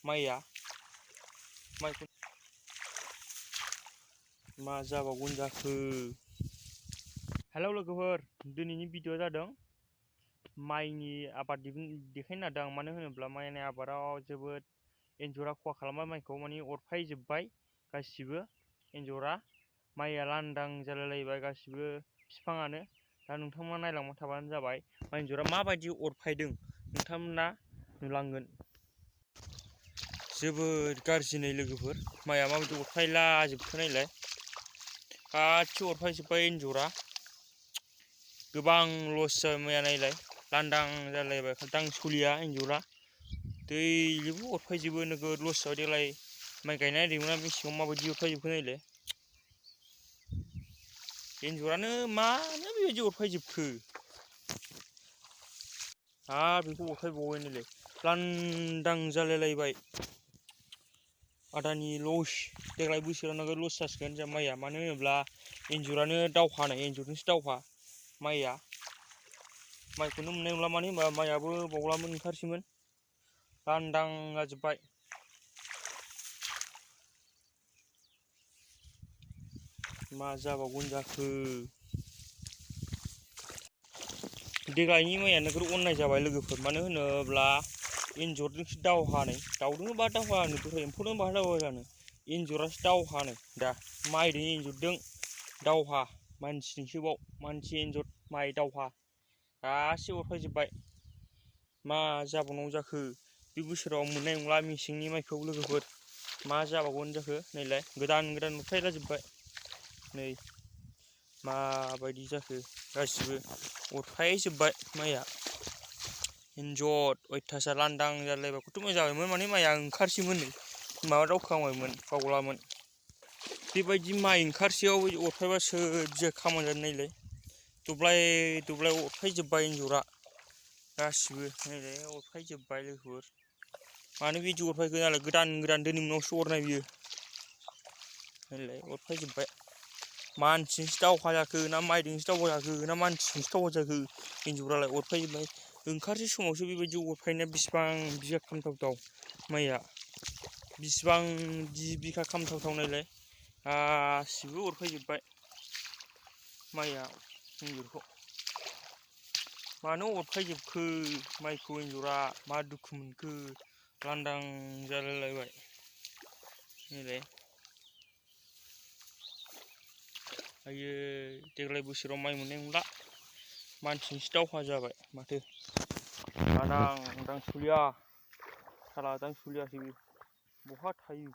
माइया माइखौ मा जाबावगोन जाखो। हेलौ लोगोफोर, दिनैनि भिडिअ जादों माइनि आबाद देखायनो नागिरदों आं। मानो होनोब्ला माइनि आबादाव जोबोद एन्जरा खहा खालामबाय माइखौ, माने अरफायजोब्बाय गासिबो एन्जरा। माइया लांदां जालायलायबाय गासिबो बिफाङानो। दा नोंथांमोना नायलांबाय थाबानो जाबाय एन्जरा माबायदि अरफायदों, नोंथांमोना नुलांगोन। जोबोद गाज्रि नै लोगोफोर, माइया माबायदि अरफायला जोबखो नायलाय, गासिबो अरफायजोब्बाय एन्जरा। गोबां लस जाबाय माइया नायलाय, लांदां जालायबाय, दां सलिया एन्जरा दैलिबो अरफायजोबो, नोगोद लस जाबाय देग्लाय। माइ गायनाय नायदोंमोन मेसेङाव माबायदि अरफायजोबखो नायलाय, एन्जरानो मानो बेबायदि अरफायजोबखो। बेखौ अरफायबावबाय नायलाय, लांदां जालायलायबाय। आदानि लस, देग्लाय बोसोराव नोगोद लस जासिगोन जों माइया। मानो होनोब्ला एन्जरानो दावहा नै, एन्जरजोंसो दावहा माइया। माइखौनो मोननाय नंला, मानो होनबा माइयाबो बावलामोन ओंखारसैमोन, लांदां जाजोब्बाय। मा जाबावगोन जाखो। देग्लायनि माइया नोगोद अननाय जाबाय लोगोफोर। मानो होनोब्ला एन्जरजोंसो दावहा नै, दाउजोंनो बहा दावहा जानो, दस्रा एम्फौजों बहा दावहा जानो, एन्जरासो दावहा नै दा। माइजों एन्जरजों दावहा, मानसिजोंसो बाव, मानसि एन्जर माइ दावहा, गासिबो अरफायजोब्बाय। मा जाबावनांगौ जाखो, बे बोसोराव मोननाय नंला मेसेंनि माइखौ लोगोफोर। मा जाबावगोन जाखो नायलाय, गोदान गोदान अरफायला जोब्बाय नै, माबायदि जाखो, गासिबो अरफायजोब्बाय माइया। एन्जर अयथासार लांदां जालायबाय, खथ' मोजां जाबायमोन, माने माइया ओंखारसैमोन नै, माबा दावखांबायमोन बावलामोन। बेबायदि माइ ओंखारसेयाव अरफायबा सोर खामानि जानो नायलाय, दब्लाय दब्लाय अरफायजोब्बाय एन्जरा गासिबो नायलाय, अरफायजोब्बाय लोगोफोर। मानो बिदि अरफायखो नालाय, गोदान गोदान दोनैमोनावसो अरनाय बियो नायलाय, अरफायजोब्बाय। मानसिजोंसो दावहा जाखो ना माइजोंसो दावहा जाखो ना मानसिजोंसो दावहा जाखो, एन्जरालाय अरफायजोब्बाय। ओंखारसै समावसो बेबायदि अरफायनाया बेसिबां बिगा खामथावथाव माइया, बिसिबां बिखा खामथावथाव नायलाय, गासिबो अरफायजोब्बाय माइया एन्जरखौ। मानो अरफायजोबखो माइखौ एन्जरा, मा दुखु मोनखो, लांदां जालायलायबाय नायलाय। आयै, देग्लाय बोसोराव माइ मोननाय नंला, मानसिजोंसो दावहा जाबाय माथो। दां सलिया, साला दां सलियासै, बहा थायो।